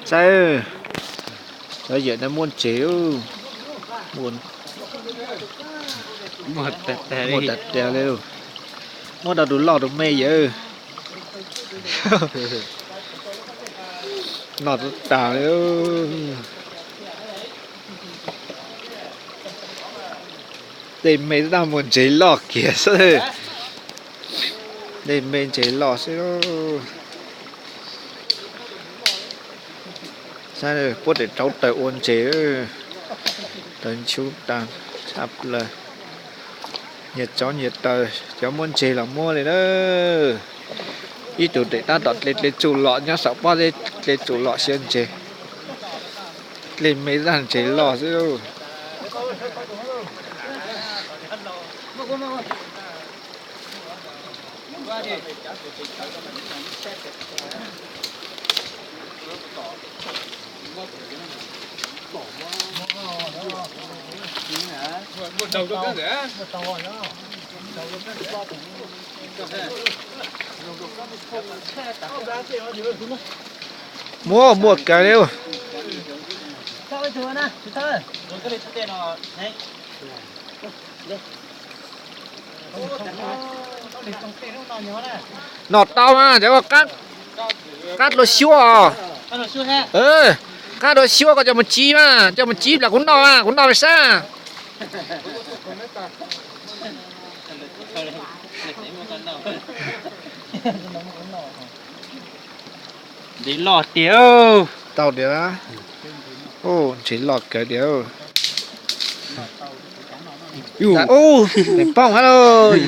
Saib, cov yawm no muaj ntses, muaj tas tas li, muab rau tus loj tus me yawm. Noj tas tas li. Tej me tab muaj ntses loj kiag xwb. Tej me ntses loj xwb. Saib, puab tes rauv taws ua ntses, taws ntshub tas tshaj plaws. Nyias tsov nyias taws, cov muaj ntses los muab li na. Ib tug tes tab tom dle dle txuj lom nyob saum pob zeb, dle txuj lom siab ntses. Dle me zaj ntses loj xwb. Muaj, muaj kawg li. Noj tau mas, cov qab dua xyuab os. Qab dua xyuab koj coj mus ci mas, coj mus ci plam kuv noj mas, kuv noj peb sab. Ntses loj tiag. Tau tiag. Ntses loj kawg tiag. Ub, poob hab lauj.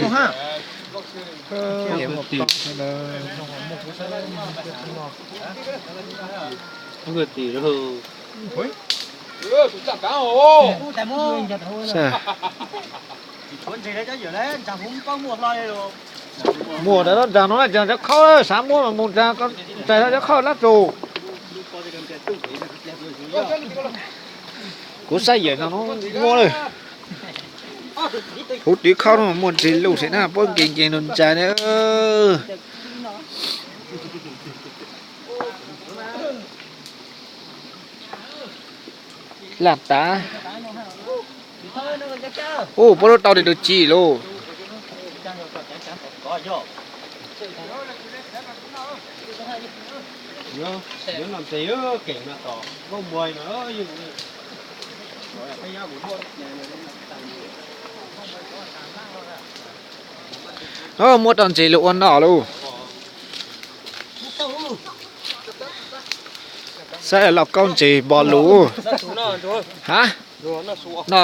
Muaj rau nrag no na, cov khaub xav muab mas mus nrag, rais rau cov khaub lab tus. Kuv saib yawm no muaj lawm. Huv twv khaub no muaj ntses luj thiab na, puab nkees nkees nus ntsa na. Laj tav. Ub, puab lub tau li tus ci lauj. No muab tau ntses lug ua noj lauj. Saib lauj, kaub ntses npo lug. Ha, no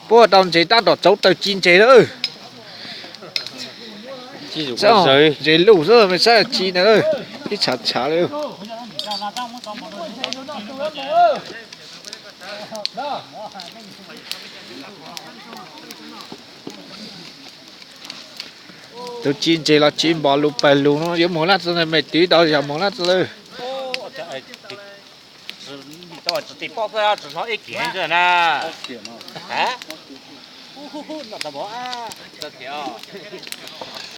puab tau ntses tab tom tsauv taws ci ntses lawm. Ntses luj xwb, saib ci ntawd, ib tshav tshav li. Tus ci ntses los ci npo lug pawg lug no, yuav moog laj txug na, me twv tau yog moog laj txug lawm.